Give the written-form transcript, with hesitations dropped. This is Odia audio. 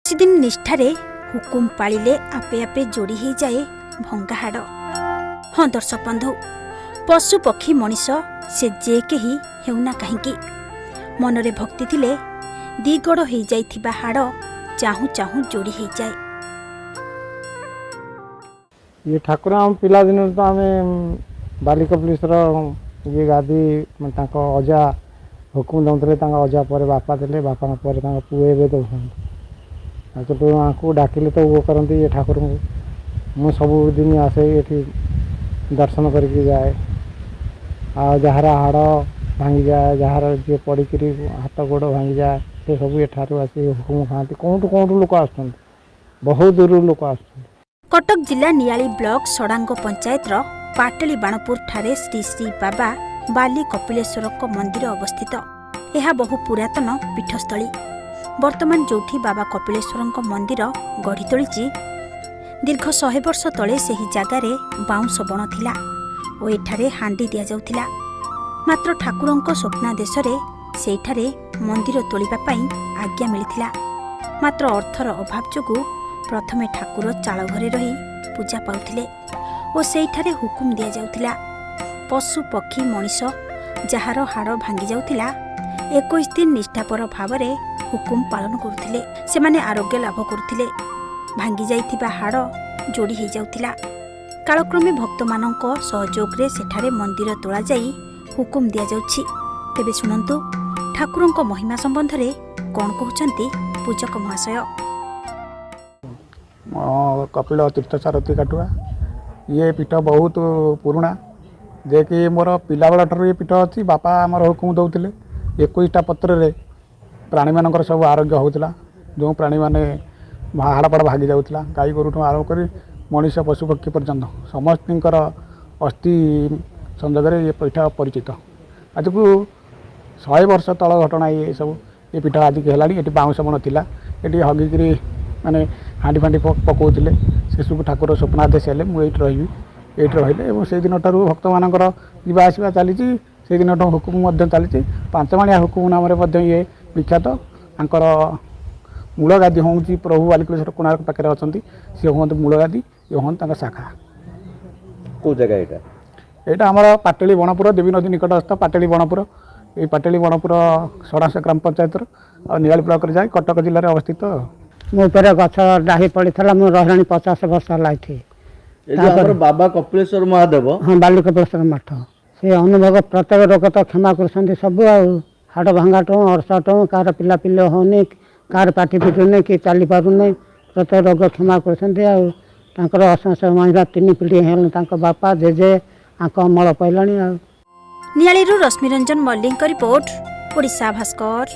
ଦିନ ନିଷ୍ଠାରେ ହୁକୁମ ପାଳିଲେ ଆପେ ଆପେ ଯୋଡ଼ି ହେଇଯାଏ ଭଙ୍ଗା ହାଡ଼। ହଁ ଦର୍ଶକ ବନ୍ଧୁ, ପଶୁ, ପକ୍ଷୀ, ମଣିଷ, ସେ ଯେ କେହି ହେଉନା କାହିଁକି, ମନରେ ଭକ୍ତି ଥିଲେ ଦିଗଡ଼ ହେଇଯାଇଥିବା ହାଡ଼ ଚାହୁଁ ଚାହୁଁ ଯୋଡ଼ି ହେଇଯାଏ। ଇଏ ଠାକୁର ଆମ ପିଲାଦିନରୁ ତ ଆମେ ବାଲି କପିଳେଶ୍ୱର ଇଏ ଗାଦି, ମାନେ ତାଙ୍କ ଅଜା ହୁକୁମ ଦେଉଥିଲେ। ତାଙ୍କ ଅଜା ପରେ ବାପା ଦେଲେ, ବାପାଙ୍କ ପରେ ତାଙ୍କ ପୁଅ ଏବେ ଦେଉଛନ୍ତି। ଆଉ ସେଠୁ ଆଙ୍କୁ ଡାକିଲେ ତ ଇଏ କରନ୍ତି ଇଏ ଠାକୁରଙ୍କୁ। ମୁଁ ସବୁଦିନ ଆସେ, ଏଠି ଦର୍ଶନ କରିକି ଯାଏ। ଆଉ ଯାହାର ହାଡ଼ ଭାଙ୍ଗିଯାଏ, ଯାହାର ଯିଏ ପଡ଼ିକିରି ହାତ ଗୋଡ଼ ଭାଙ୍ଗିଯାଏ, ସେ ସବୁ ଏଠାରୁ ଆସି ହୁକୁମ ଖାଆନ୍ତି। କେଉଁଠୁ କେଉଁଠୁ ଲୋକ ଆସୁଛନ୍ତି, ବହୁତ ଦୂରରୁ ଲୋକ ଆସୁଛନ୍ତି। କଟକ ଜିଲ୍ଲା ନିଆଳି ବ୍ଲକ ସଡ଼ାଙ୍ଗ ପଞ୍ଚାୟତର ପାଟଳି ବାଣପୁର ଠାରେ ଶ୍ରୀ ଶ୍ରୀ ବାବା ବାଲି କପିଳେଶ୍ୱରଙ୍କ ମନ୍ଦିର ଅବସ୍ଥିତ। ଏହା ବହୁ ପୁରାତନ ପୀଠସ୍ଥଳୀ। ବର୍ତ୍ତମାନ ଯେଉଁଠି ବାବା କପିଳେଶ୍ୱରଙ୍କ ମନ୍ଦିର ଗଢ଼ି ତୋଳିଛି, ଦୀର୍ଘ 100 ବର୍ଷ ତଳେ ସେହି ଜାଗାରେ ବାଉଁଶ ବଣ ଥିଲା ଓ ଏଠାରେ ହାଣ୍ଡି ଦିଆଯାଉଥିଲା। ମାତ୍ର ଠାକୁରଙ୍କ ସ୍ୱପ୍ନାଦେଶରେ ସେଇଠାରେ ମନ୍ଦିର ତୋଳିବା ପାଇଁ ଆଜ୍ଞା ମିଳିଥିଲା। ମାତ୍ର ଅର୍ଥର ଅଭାବ ଯୋଗୁଁ ପ୍ରଥମେ ଠାକୁର ଚାଳ ଘରେ ରହି ପୂଜା ପାଉଥିଲେ ଓ ସେଇଠାରେ ହୁକୁମ ଦିଆଯାଉଥିଲା। ପଶୁ, ପକ୍ଷୀ, ମଣିଷ ଯାହାର ହାଡ଼ ଭାଙ୍ଗି ଯାଉଥିଲା, 21 ଦିନ ନିଷ୍ଠାପର ଭାବରେ ହୁକୁମ ପାଳନ କରୁଥିଲେ। ସେମାନେ ଆରୋଗ୍ୟ ଲାଭ କରୁଥିଲେ, ଭାଙ୍ଗି ଯାଇଥିବା ହାଡ଼ ଯୋଡ଼ି ହେଇଯାଉଥିଲା। କାଳକ୍ରମେ ଭକ୍ତମାନଙ୍କ ସହଯୋଗରେ ସେଠାରେ ମନ୍ଦିର ତୋଳାଯାଇ ହୁକୁମ ଦିଆଯାଉଛି। ତେବେ ଶୁଣନ୍ତୁ ଠାକୁରଙ୍କ ମହିମା ସମ୍ବନ୍ଧରେ କ'ଣ କହୁଛନ୍ତି ପୂଜକ ମହାଶୟ। ମୋ କପିଳ ତୀର୍ଥ ସାରଥୀ କାଟୁଆ। ଇଏ ପୀଠ ବହୁତ ପୁରୁଣା, ଯେ କି ମୋର ପିଲାବେଳ ଠାରୁ ଏ ପୀଠ ଅଛି। ବାପା ଆମର ହୁକୁମ ଦେଉଥିଲେ। 21ଟା ପତ୍ରରେ ପ୍ରାଣୀମାନଙ୍କର ସବୁ ଆରୋଗ୍ୟ ହେଉଥିଲା। ଯେଉଁ ପ୍ରାଣୀମାନେ ହାଡ଼ ଫାଡ଼ ଭାଙ୍ଗି ଯାଉଥିଲା, ଗାଈ ଗୋରୁଠୁ ଆରମ୍ଭ କରି ମଣିଷ, ପଶୁପକ୍ଷୀ ପର୍ଯ୍ୟନ୍ତ ସମସ୍ତଙ୍କର ଅସ୍ଥି ସଂଯୋଗରେ ଏ ପୀଠ ପରିଚିତ। ଆଜକୁ 100 ବର୍ଷ ତଳ ଘଟଣା ଇଏ ସବୁ। ଏ ପୀଠ ଆଜିକି ହେଲାଣି। ଏଠି ବାଉଁଶ ବଣ ଥିଲା, ଏଠି ହଗିକିରି ମାନେ ହାଣ୍ଡି ଫାଣ୍ଡି ପକାଉଥିଲେ। ସେସବୁ ଠାକୁର ସ୍ୱପ୍ନାଦେଶ ହେଲେ, ମୁଁ ଏଇଠି ରହିବି। ଏଇଠି ରହିଲେ ଏବଂ ସେଇ ଦିନଠାରୁ ଭକ୍ତମାନଙ୍କର ଯିବା ଆସିବା ଚାଲିଛି। ସେଇ ଦିନଠୁ ହୁକୁମ ମଧ୍ୟ ଚାଲିଛି। ପାଞ୍ଚମାଣିଆ ହୁକୁମ ନାମରେ ମଧ୍ୟ ଇଏ ବିଖ୍ୟାତ। ତାଙ୍କର ମୂଳ ଗାଦି ହେଉଛି ପ୍ରଭୁ ବାଲିକପିଳେଶ୍ୱର କୋଣାର୍କ ପାଖରେ ଅଛନ୍ତି। ସିଏ ହୁଅନ୍ତି ମୂଳ ଗାଦି, ଇଏ ହୁଅନ୍ତି ତାଙ୍କ ଶାଖା। କୋଉ ଜାଗା ଏଇଟା? ଏଇଟା ଆମର ପାଟେଳି ବଣପୁର, ଦେବୀ ନଦୀ ନିକଟସ୍ଥ ପାଟେଳି ବଣପୁର। ଏଇ ପାଟେଳି ବଣପୁର ସଡ଼ାସ ଗ୍ରାମ ପଞ୍ଚାୟତର ଆଉ ନିଆଳି ବ୍ଲକରେ ଯାଏ, କଟକ ଜିଲ୍ଲାରେ ଅବସ୍ଥିତ। ମୋ ଉପରେ ଗଛ ଡାହି ପଡ଼ିଥିଲା। ମୁଁ ରହିଲାଣି 50 ବର୍ଷ ହେଲା ଏଠି। ଏ ଯୋଉ ଆମର ବାବା କପିଳେଶ୍ୱର ମହାଦେବ। ହଁ, ବାଲି କପିଳେଶ୍ୱର ମଠ। ସେ ଅନୁଭବ ପ୍ରତ୍ୟେକ ରୋଗ ତ କ୍ଷମା କରୁଛନ୍ତି ସବୁ। ଆଉ ହାଡ଼ ଭଙ୍ଗାଠୁ ଅର୍ଶଠୁ, କାହାର ପିଲାପିଲି ହେଉନି, କାହାର ପାଟି ଫିଟୁନି କି ଚାଲି ପାରୁନି, ପ୍ରତ୍ୟେକ ରୋଗ କ୍ଷମା କରୁଛନ୍ତି। ଆଉ ତାଙ୍କର ଅଶେଷ ମହିମା, ତିନି ପିଢ଼ି ହେଲାଣି, ତାଙ୍କ ବାପା, ଜେଜେ, ଆଙ୍କ ଅମଳ ପାଇଲାଣି ଆଉ। ନିଆଳିରୁ ରଶ୍ମିରଞ୍ଜନ ମଲ୍ଲିକଙ୍କ ରିପୋର୍ଟ, ଓଡ଼ିଶା ଭାସ୍କର।